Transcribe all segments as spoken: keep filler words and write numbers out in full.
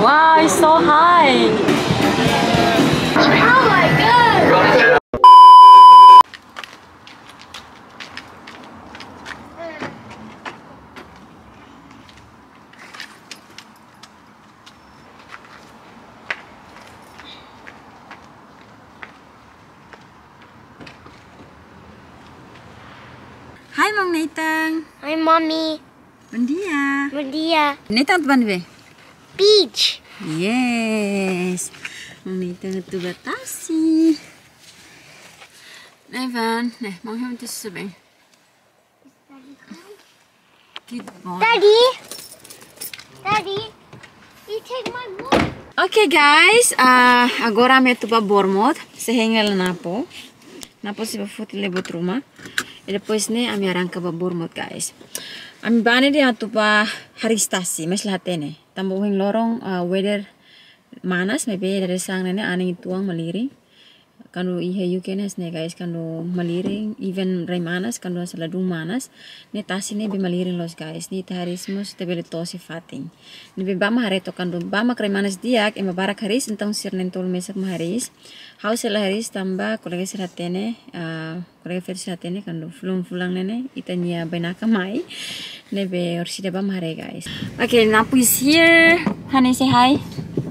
Wow, it's so high. Oh my God. Hai, Maun Nathan. Hai, Mommy. Bom dia. Bom dia. Nathan atu bá ne'ebé? Beach. Yes. Maun Nathan atu bá tasi. Nathan, ne'e, maun Nathan atu susu bem. Good boy. Daddy. Daddy. You take my book. Oke, guys, ah, agora ami atu bá Bournemouth, sei hein hela Napo. Napo sei bá foti lee buat ruma. I depois ne'e ami arranka bá Bournemouth, guys. Ami bá ne'e dehan atu bá hariis tasi, mas la hatene. Tanba ohin loron, ah, weather manas, maibé dadeer-saan ne'e anin uitoan malirin. Kuandu iha U K ne'e hanesan ne'e, guys, kuandu malirin, even rai manas, kuandu hanesan ladún manas, ne'e tasi ne'e bele malirin loos, guys. Ne'e ita hariis mós ita bele to'o sei fatin. Ne'ebé bá mak haree to'ok, kuandu bá mak rai manas di'ak, ema barak hariis, entaun sira na'in-tolu mesak mak hariis. Ha'u sei la hariis tanba kolega sira hatene, ah, kolega feto sira hatene, kuandu fulan-fulan ne'e ne'e, ita-nia bainaka mai. Ne'ebé orsida bá mak haree, guys. Okay, Napo is here. Honey, say hi.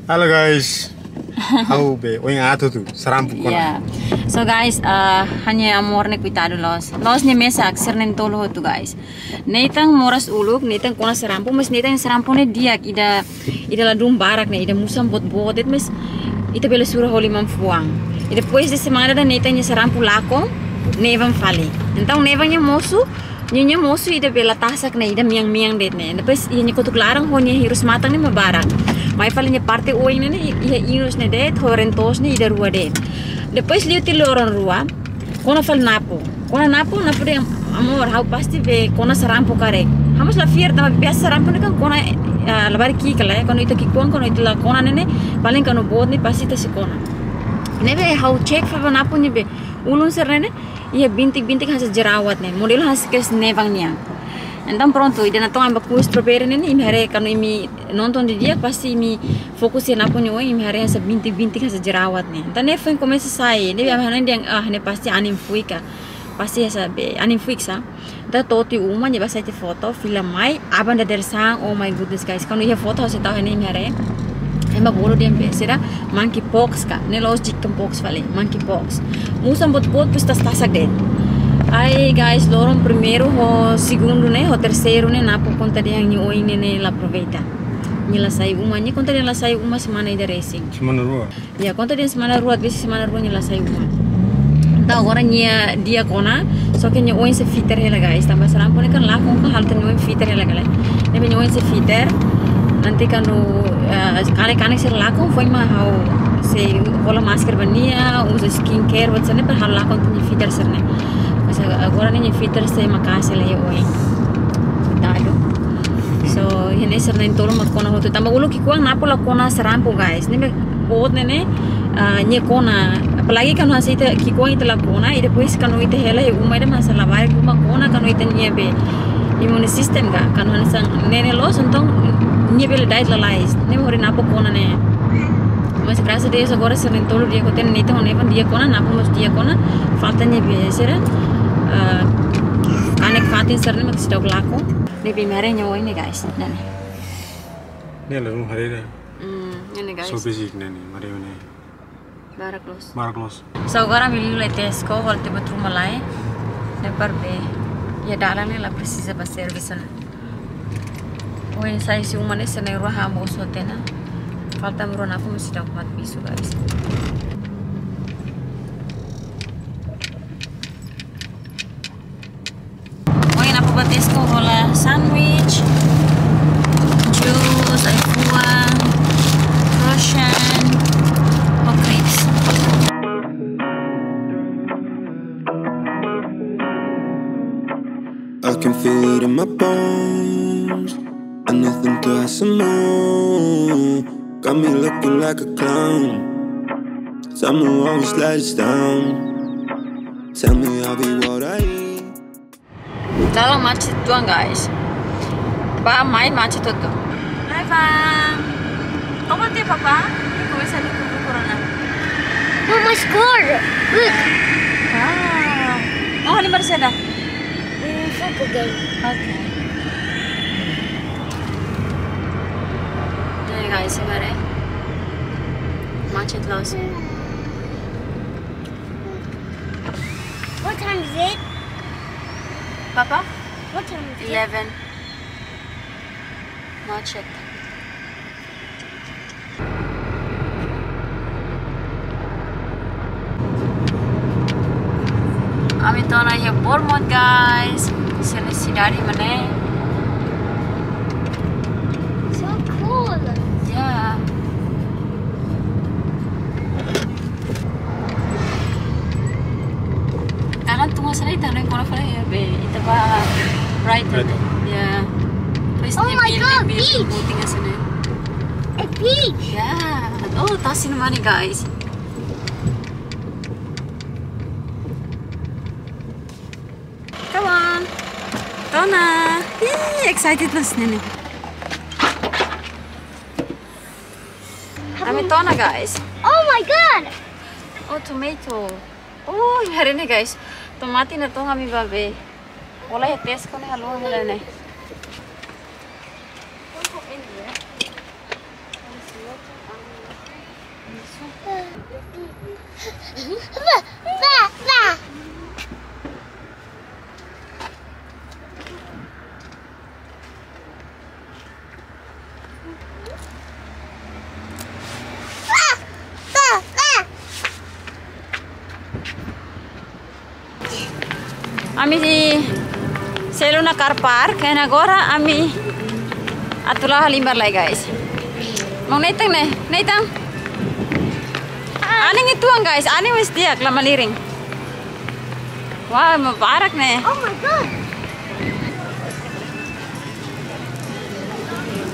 Halo, guys. Ha'u be, oin atu tu, sarampu kona. Yeah. So, guys, uh, ha'u-nia amor ne'e koitadu loos. Loos nia mesak, sira na'in-tolu hotu, guys. Nathan moras uluk, Nathan kona sarampu, mas Nathan sarampu ne'e di'ak, ida, ida ladún barak ne'e, ida musan boot-boot de'it, mas ita bele sura ho liman-fuan. I depois de semana ida Nathan nia sarampu lakon, Nevan fali. Entaun Nevan nia mosu, nia, nia mosu ida be la tasak ne'e, ida mean-mean de'it ne'e. Depois iha nia kotuk laran ho nia hirus-matan ne'e mak barak. Mai fali nia parte oin ne'e ne'e, iha inus ne'e de'it, ho ren-toos ne'e ida rua de'it. Depois liu tiha loron rua, kona fali Napo. Kona Napo, Napo dehan, amor, ha'u pasti be kona sarampu karik. Ha'u mós la fiar tanba biasa sarampu ne'e kan kona, ah, labarik ki'ik ka lae, kuandu ita ki'ikoan, kuandu ita la kona ne'e ne'e, paling kuandu boot ne'e pasti ita sei kona. Ne'ebé ha'u cek fali ba Napo nia be ulun sira ne'e ne'e, iha bintik-bintik hanesan jerawat ne'e. Modelu hanesan kedas Nevan nian. Entaun prontu, ida natoon ami bá ku'u strawberry ne'e ne'e, imi haree kuandu imi nonton didi'ak pasti imi fokus iha Napo nia oin, imi haree hanesan bintik-bintik hanesan jerawat ne'e. Entaun ne'e foin komesa sai, ne'ebé ami hanoin dehan, ah, ne'e pasti anin fuik ka. Pasti hanesan be, anin fuik sá. Entaun to'o tiha uma, nia bá hasai tiha foto, fila mai, aban dadeer-saan, oh my goodness, guys. Kuandu iha foto ha'u sei tau iha ne'e imi haree. Ema bolu dehan be, sira monkeypox ka, ne'e loos chickenpox fali, monkeypox. Musan boot-boot, depois tas-tasak de'it. Ai, guys, loron primeiru ho segundu ne'e, ho terseiru ne'e, Napo konta dehan nia oin ne'e ne'e la aproveita. Nia la sai uma, nia konta dehan la sai uma semana ida resin. Semana rua. Ya, konta dehan semana rua, atu besi semana rua nia la sai uma. Entaun agora nia di'ak ona, só ke nia oin sei fitar hela, guys. Tanba sarampu ne'e kan lakon kan halo ita-nia oin fitar hela, guys. Ne'ebé nia oin sei fitar. Nanti kuandu, eh, kanek-kanek sira lakon, foin mak ha'u sei hola masker ba nia, uza skincare, buat sira-ne'e para halo lakon ita-nia fitar sira-ne'e. Mas agora ne'e nia fitar sei maka'as hela iha oin. Koitadu. So, iha ne'e sira na'in-tolu mak kona hotu. Tanba uluk ki'ikoan Napo la kona sarampu, guys. Ne'ebé boot ne'e ne'e, ah, nia kona. Apalagi kuandu hanesan ita ki'ikoan ita la kona, i depois kuandu ita hela iha uma ida mak hanesan labarik ruma kona, kuandu ita-nia be immune system ka, kuandu hanesan ne'e ne'e loos, entaun nia bele da'et lalais. Ne'e hori Napo kona ne'e. Mas graças a Deus agora sira na'in-tolu di'ak hotu, Nathan ho Nevan di'ak ona, Napo mós di'ak ona, falta nia be sira, ah, kanek-fatin sira-ne'e mak seidauk lakon. Ne'ebé imi haree nia oin ne'e, guys. Ne'e ne'e. Ne'e la, haree ida. Hmm, ne'e ne'e, guys. So basic ne'e ne'e, imi haree ne'e. Barak loos. Barak loos. So, agora ami liu lai Tesco, hola tiha buat ruma lai. Ne'e para be iha dalan ne'e la presiza bá service ona. Ohin sai husi uma ne'e sira na'in-rua ha'u mós hotu ona. Falta ami rua, Napo mós seidauk mak bisu, guys. Ohin Napo bá Tesco hola sandwich, juice, ai-fuan, Russian, ho crisps. I can feel it in my bones. And nothing to ask some more. Got me looking like a clown. Tell me what was last down. Tell me I'll be what I eat. Dalan macet uitoan, guys. Bá mai macet hotu. Bye bye. Como te papá? Como está tu corona? Mama score. Look. Wow. Oh, ini baru sudah. Mm, football game. Okay. Nah, guys, sabar ya. Macet loos. What time is it? Papa? What time is it? Eleven. Macet. Ami to'o ona iha Bournemouth, guys. Sira-ne'e sidade mak ne'e. So cool. Yeah. Kalan tun hanesan ne'e ita-nia kona fali ya be. Ita bá Brighton. Brighton. Ya. Terus Oh my God, beach. Boating hanesan ne'e. A beach. Ya. Oh, tasi mak ne'e, guys. Come on. To'o ona. Ih, excited loos ne'e. Ami to'o ona, guys. Oh my God. Oh, tomato. Oh, haree ne'e, guys. Tomate ne'e to'o ami bá be. Hola ya, Tesco ne'e halo hola ne'e. Ami selu ona car park, and agora ami atu la'o halimar lai, guys. Maun Nathan ne'e, Nathan. Anin uitoan, guys, anin mós di'ak, la malirin. Wah, ema barak ne'e. Oh my God.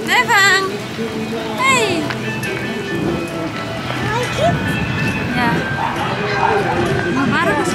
Nevan. Hey. Like it? Ya. Ema barak ne'e.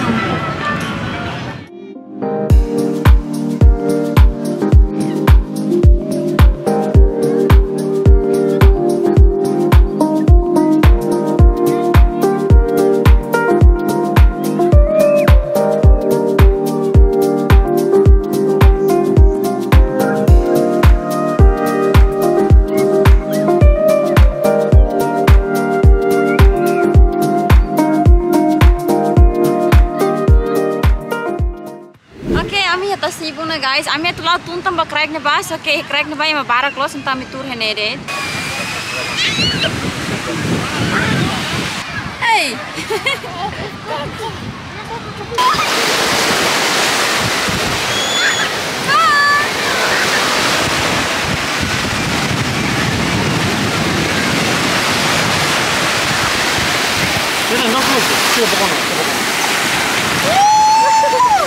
Oke, ami iha tasi ibun ona, guys. Ami atu la'o tun tan ba kraik ne'ebá, só ke kraik ne'ebá ema barak loos, entaun ami tuur iha ne'e de'it. Hey! Mira, no cruces, sigue por acá, sigue por acá.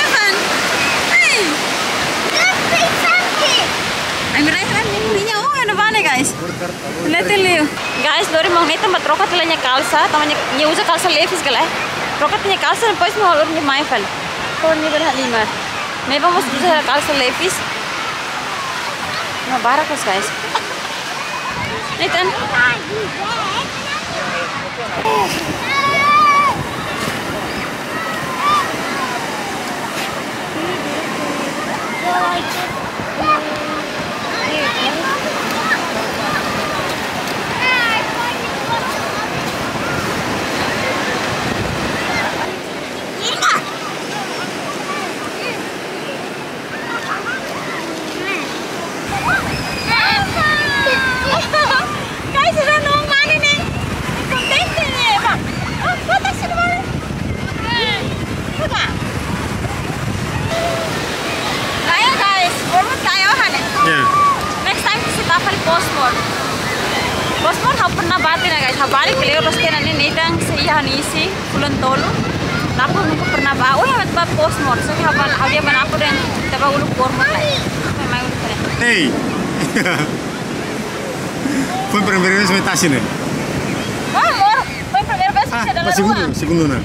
Evan, hey. Let's say something. Ai, mira, Evan, niña, oh, ena bá ne'e, guys. Leten liu. Guys, lori maun Nathan bá troka tiha nia kalsa, tanba nia, nia uza kalsa Levi's ka lae. Troka tiha nia kalsa, depois nia lori nia mai fali. Lori nia bá halimar. Nevan mós uza kalsa Levi's. Ema barak loos, guys. Nathan. Guys, ida-ne'e maun mane ne'e. Kontente ne'e, ba. Oh, foto sini, ba. Buka. Kayak, guys, Bournemouth kayak, oh, ne'e. Ya. Next time kita fali Portsmouth. Portsmouth ha'u pernah bá tiha ona, guys. Ha'u balik ke Leo los tiha ona ne'e, Nathan sei iha ne'e isin. Fulan tolu. Tapi nunka pernah bá. Oh ya, bá Portsmouth. So, ha'u bá, ha'u dehan ba Nathan dehan ita bá uluk Portsmouth lai. Mai uluk kene. Hey. Foi a primeira vez que me tá assim, né? Oh, amor. Foi a primeira vez Ah, pa segundu, segundu ona.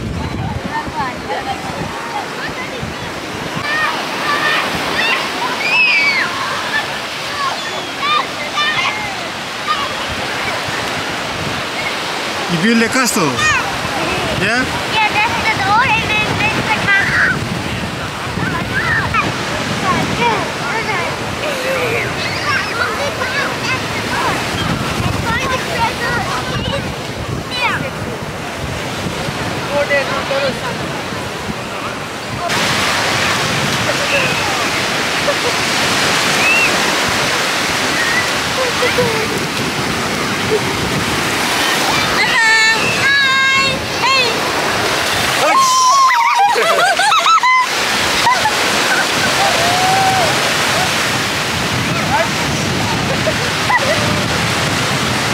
You build the castle? Yeah? Yeah, that's the door and then that's the castle.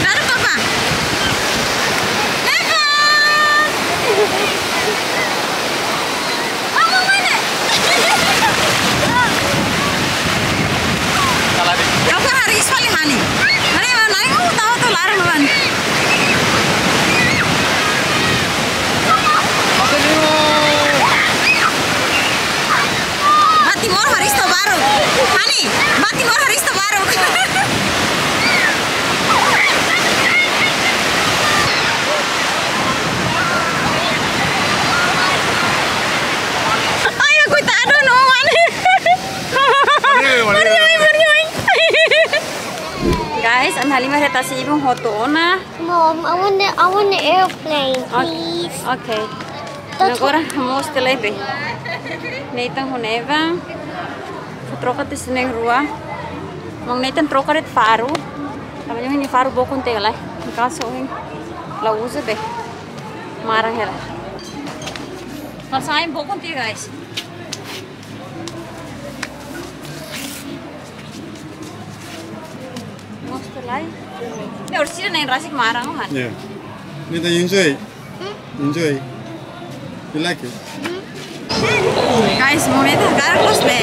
Nada, papá. Eva! Vamos, mana. Kau kan harus fali, Hani. Mana, mana, mana, oh, tahu tuh, larang, mana. Bá Timor harus tahu baru. Hani, bá Timor harus tahu baru. Ai, koitadu, no, mana. Maria, Maria. Maria, Maria. Guys, ami halimar iha tasi ibun hotu ona. Mom, I want the, I want the airplane, please. Okay. That's— Agora mós telebe. Nathan ho Neva. Troka tiha nia rua. Maun Nathan troka de'it faru. Tanba nia faru bokon tiha lai. Kaso hein. La uza be. Maran hela. Kalsa hein bokon tiha, guys. Mós telai. Ne'e orsida ne'e rasik maran, oh, Han. Yeah. Nathan, you enjoy? Enjoy? You like it? Guys, maun Nathan hakarak loos be.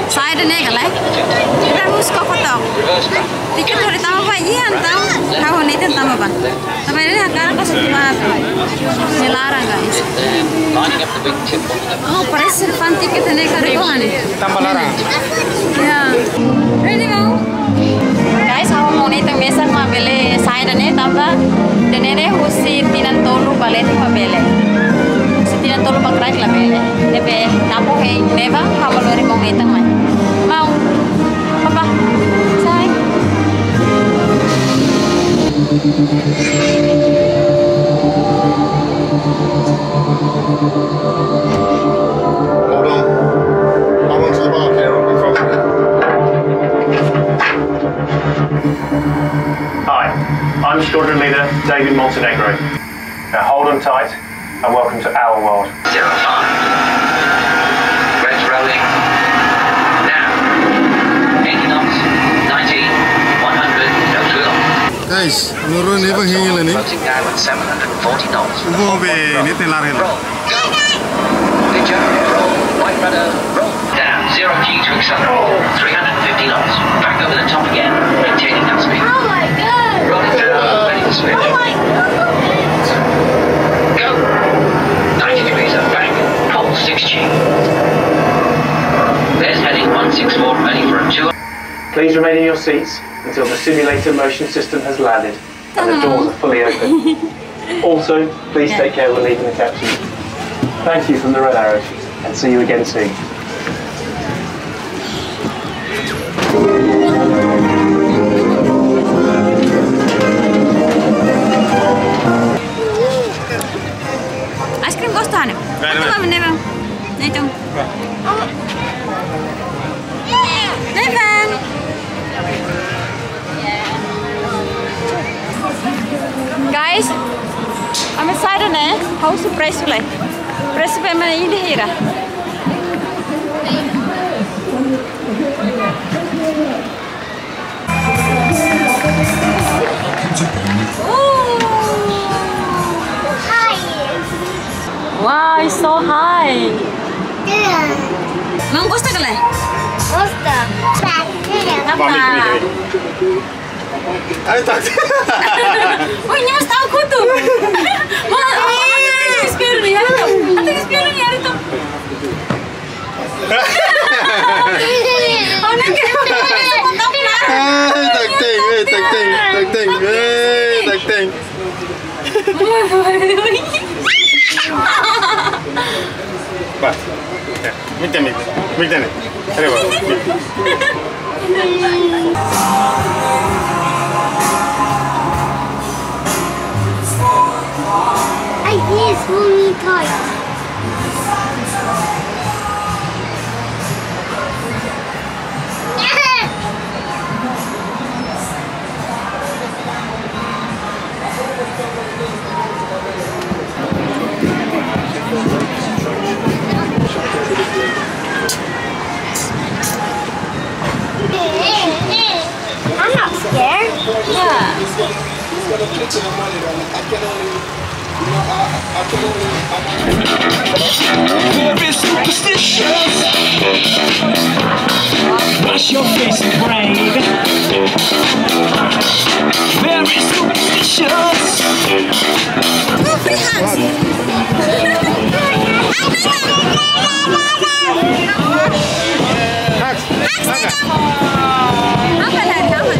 Saida ne'e ka lae. Ita harus koko tok. Tiket hodi tama ba, iya, tama. Ha'u Nathan tama ba. Tapi ini hakarak loos ba. Ne'e laran, guys. Oh, parese fun ticket ne'e karik, oh, Hani. Tanba laran. Ya. Ready, mau? Guys, ha'u ho maun Nathan mesak mak bele saida ne'e tanba ida-ne'e husi tinan tolu ba leten mak bele. Husi tinan tolu ba kraik labele. Ne'ebé tapu hein Neva, ha'u bá lori maun Nathan mai. Mau. Papa. Sai. Hold on. Hold on to the bar, Kieran. We're crossing it. Hi, I'm Squadron Leader David Montenegro. Now hold on tight and welcome to our world. Zero five. Reds rolling. Now. Eighty knots. Ninety. One hundred. No twill. Guys, no run never hang in any. Closing now at seven hundred forty knots. Ubo be ni te lar hela. Roll. Go. Pitcher, roll. White rudder, roll. Down. Zero G to accelerate. Three hundred fifty knots. Back over the top again. Maintaining that speed. Oh my God. Rolling down. Ready to spin. Oh my God. Go. Ninety degrees of bank. Pull six G. There's heading one six four ready for a two. Please remain in your seats until the simulator motion system has landed and the doors are fully open. Also, please take care when leaving the capsule. Thank you from the Red Arrows, and see you again soon. Ice cream gosta, Ana? Vai, vai. Toma, Neva. Nathan. Nathan. Guys, ami sai duni, ha'u husu presu lai. Presu be mana ida hira. Ooh. High. Wow, it's so high. Yeah. Maun gosta ka lae? Gosta. Apa? Ai, tak. Oh, nyos tahu kutu. Wah, apa, apa, apa, espellu ya, itu. Apa espellu ya, itu? Oh, nanti. Eh, tak teng, eh, tak teng, tak teng, eh, tak teng. Ba. Ya, mik tene, mik tene. Ada, ba. Ai, yes, mommy toy. I'm not scared. Yeah. Very superstitious. Wash your face and pray. Very superstitious. Go free hugs. Hugs. Hugs, Nathan. Apa lagi, apa?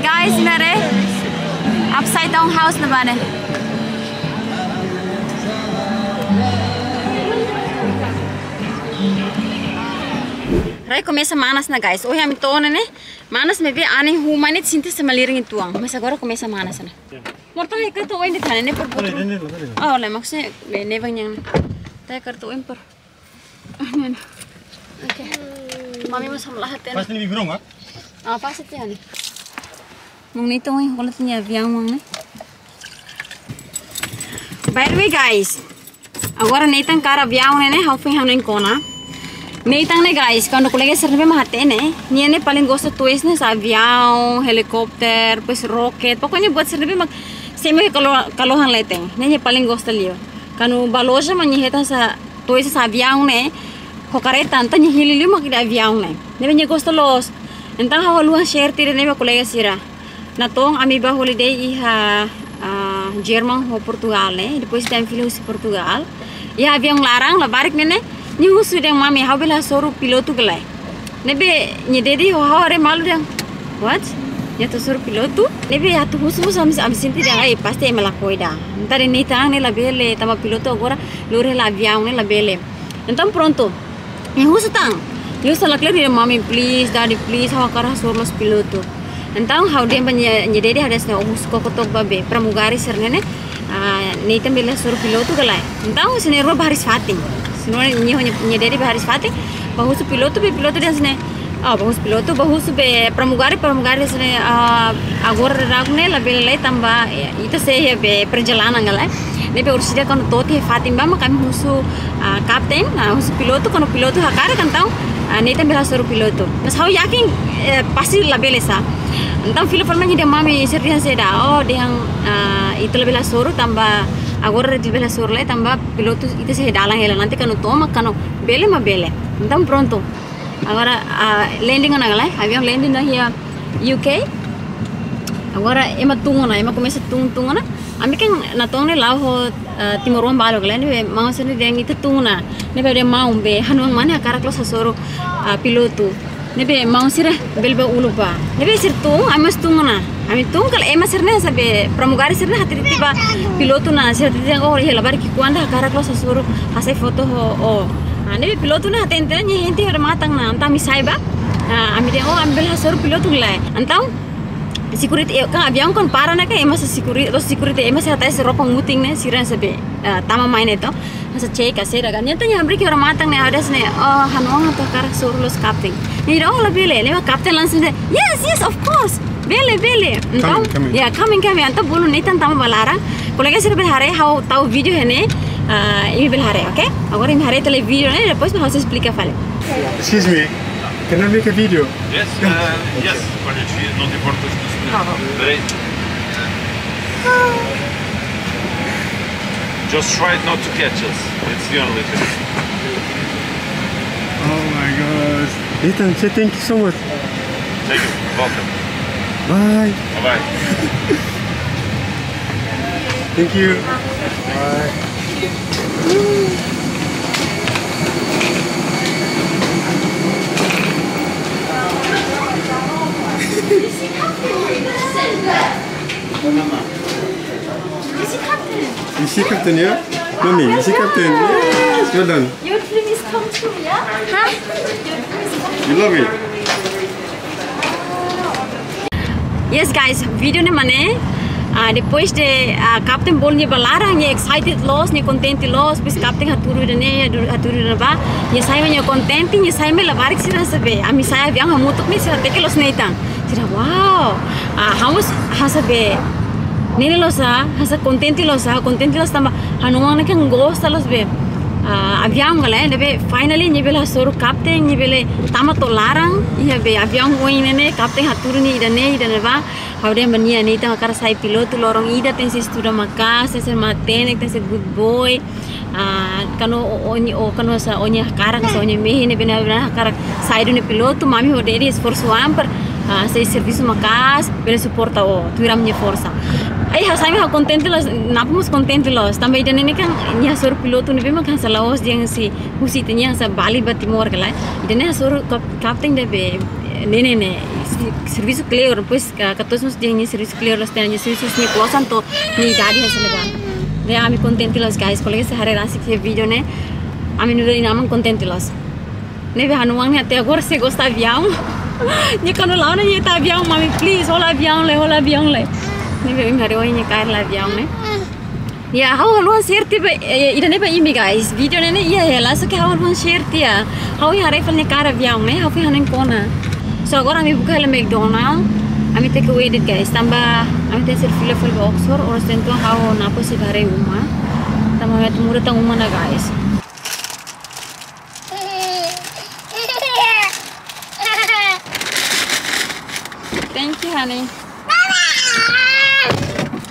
Guys, ne'e upside down house ne'ebá ne'e. Rai komesa manas ona, guys. Ohin ami to'o ona ne'e, manas maibé anin huu mai ne'e sente hanesan malirin uitoan. Mas agora komesa manas ona. Mortal, e katu oin de'it, ne'e por. Pare, putru. Ne'e, ne'e, ne'e. Oh, le, maksudnya, be, ne'e bang yang. Taya kartu oin por. Ah, ne'e, ne'e. Oke. Mami mós hamlaha hatene. Pas ne'e bibrong, ah? Ah, pas itu ya, ne'e. Mung ni tong, kalau punya aviaun, mung ni. By the way, guys, agora Nathan hakarak aviaun ne'e, ne'e, ha'u foin hanoin kona. Nathan ne'e, guys, kuandu kolega sira ne'ebé mak hatene, nia ne'e paling gosta toys ne'e hanesan aviaun, helikópteru, depois roket, pokoknya buat sira ne'ebé mak semi kalo, kalohan leten. Ne'e nia paling gosta liu. Kuandu bá loja mak nia hetan hanesan toys hanesan aviaun ne'e, ho kareta, entaun nia hili liu mak ida aviaun ne'e. Ne'ebé nia gosta loos. Entaun ha'u haluha share tiha ida-ne'e ba kolega sira. Natoon ami bá holiday iha, ah, Jerman ho Portugal ne'e, depois ita fila husi Portugal. Iha aviaun laran, labarik ne'e ne'e, nia husu dehan mami, ha'u bele hasoru pilotu ka lae. Ne'ebé nia daddy ho ha'u haree malu dehan, what? Nia atu hasoru pilotu? Ne'ebé atu husu husu ami, ami sente dehan, ai, pasti ema lakohi ida. Entaun dehan Nathan ne'e labele, tanba pilotu agora lori hela aviaun ne'e labele. Entaun prontu. Nia husu tan. Nia husu tan, lakleur dehan mami, please, daddy, please, ha'u hakarak hasoru loos pilotu. Entaun ha'u dehan ba nia, nia daddy ha'u dehan hanesan ne'e, ó husu koko took ba be pramugari sira-ne'e ne'e, ah, Nathan bele hasoru pilotu ka lae. Entaun sira na'in-rua bá hariis fatin. Sira na'in-rua, nia, nia, nia daddy bá hariis fatin, bá husu pilotu, be pilotu dehan hanesan ne'e, ah, bá husu pilotu, bá husu be pramugari, pramugari dehan hanesan ne'e, ah, agora daudaun ne'e labele lai tanba, eh, ita sei iha be perjalanan ka lae. Ne'ebé orsida kuandu to'o tiha fatin bá mak ami husu, ah, kapten, ah, husu pilotu, kuandu pilotu hakarak entaun, ah, Nathan bele hasoru pilotu. Mas ha'u yakin, eh, pasti labele sá. Entaun fila fali mak nia dehan mami, sira dehan saida, oh, dehan, ah, ita labele hasoru tanba, agora ita labele hasoru lai tanba pilotu ita sei iha dalan hela, nanti kuandu to'o mak kuandu bele mak bele. Entaun prontu. Agora, ah, landing ona ka lae, aviaun landing ona iha U K. Agora ema tun ona, ema komesa tun, tun ona. Ami kan natoon ne'e la'o ho, ah, timoroan balu ka lae, ne'ebé maun sira dehan ita tun ona. Ne'ebé dehan maun be, ha'u-nia maun mane hakarak loos hasoru, ah, pilotu. Ne'ebé maun sira bele bá uluk bá. Ne'ebé sira tun, ami mós tun ona. Ami tun kala ema sira-ne'e hanesan be pramugari sira-ne'e hatete ba pilotu ona, sira hatete, oh, iha labarik ki'ikoan ida hakarak loos hasoru, hasai foto ho ó. Ah, ne'ebé pilotu ona hatene, nia hein tiha odamatan ona, entaun ami sai bá. Ah, ami dehan, oh, ami bele hasoru pilotu ka lae. Entaun security, eh, kan aviaun kan para ona ka, ema sei security, loos security, ema sei hatete roupa mutin ne'e, sira hanesan be, ah, tama mai ne'e to. Hanesan check ka saida ka. Nia entaun nia hamriik iha odamatan ne'e, ha'u dehan hanesan ne'e, oh, ha'u-nia maun atu hakarak hasoru loos kapten. Nia dehan, oh, labele, ne'ebé kapten langsung dehan, yes, yes, of course. Bele, bele. Entaun, coming, coming. Ya, coming, coming. Entaun bolu Nathan tama ba laran. Kolega sira bele haree, ha'u tau vídeo iha ne'e. Ah, imi bele haree, oke? Agora imi haree tiha vídeo ne'e, depois ha'u sei esplika fali. Excuse me, can I make a video? Yes, uh, yes, pode ir, não te importas com o senhor? Peraí. Just try not to catch us. It's the only thing. Oh my God. Ethan, say thank you so much. Thank you. Welcome. Bye. Bye-bye. Thank you. Bye. You see captain? You see captain, yeah? Mommy, you see captain? Yes, well done. Your dream is come true, yeah? Huh? Your dream is come true. You love it? Yes, guys, vídeo ne'e mak ne'e. Ah, depois de, ah, kapten bolu nia ba laran, nia excited loos, nia kontente loos, depois kapten hatudu ida-ne'e, hatudu, hatudu ida-ne'ebá, nia sai mai nia kontente, nia sai mai labarik sira sebe. Ami sa'e aviaun hamutuk ne'e sira hateke loos Nathan. Sira, wow. Ah, ha'u mós hasa be. Ne'e loos, ah, hasa kontente loos, ah, kontente loos tanba ha'u-nia oan ne'e kan gosta loos be. Ah, aviaun ka lae, ne'ebé finally nia bele hasoru kapten, nia bele tama to'o laran, iha be aviaun oin ne'e ne'e, kapten hatudu nia ida-ne'e, ida-ne'ebá. Ha'u dehan ba nia, Nathan hakarak sai pilotu loron ida, tenke estuda maka'as, tenke matenek, tenke good boy. Ah, kuandu ó, ó-nia, ó, kuandu hanesan ó-nia hakarak, hanesan ó-nia mehi ne'e benar-benar hakarak sai duni pilotu, mak ami ho daddy esforsu an para, ah, sei servisu maka'as, bele suporta ó, tuir ami-nia forsa. Ai, ha'u sai mai ha'u kontente loos, Nathan mós kontente loos. Tanba ida-ne'e ne'e kan, nia hasoru pilotu ne'ebé mak hanesan la'ós dehan husi, husi ita-nia hanesan Bali ba Timor ka lae. Ida-ne'e hasoru kap-, kapten ida be, ne'e ne'e ne'e, si-, servisu kleur, depois ka, katuas mós dehan nia servisu kleur, loos dehan nia servisu nia klosan to'o nia idade hanesan ne'ebá. Ne'e ami kontente loos, guys, kolega sira haree rasik iha vídeo ne'e, ami nu'udar inan-aman kontente loos. Ne'ebé ha'u-nia oan ne'e até agora sei gosta aviaun. Nia kuandu la'o ne'e nia dehan aviaun, mami, please, hola aviaun lai, hola aviaun lai. Ne'ebé imi haree ohin nia kaer lai aviaun ne'e. Ya, ha'u haluha share tiha ba, eh, ida-ne'e ba imi, guys. Vídeo ne'e ne'e iha hela, só ke ha'u haluha share tiha. Ha'u haree fali nia kaer aviaun ne'e, ha'u foin hanoin kona. So, agora ami buka hela McDonald, ami take away de'it, guys. Tanba ami tenke fila fali ba Oxford, oras tenke ha'u ho Nathan sei bá haree uma. Tanba ami atu muda tan uma ona, guys. Thank you, honey.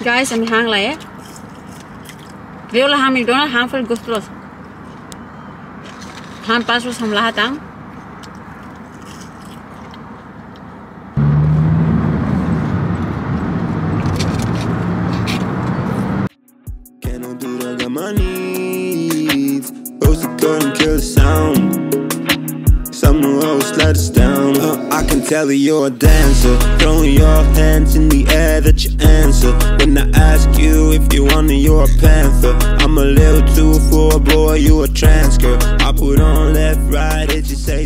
Guys, ami han lai, eh. Veo la han McDonald, han fali gostu loos. Han pas loos, han lahat an. Can I do the Gamani's? Roast the gun and kill the sound. Some know always let us down. Uh, I can tell that you're a dancer. Throwing your hands in the air, that you answer. When I ask you if you wanna, you're a panther. I'm a little too for a boy, you a trans girl. I put on left, right, it just say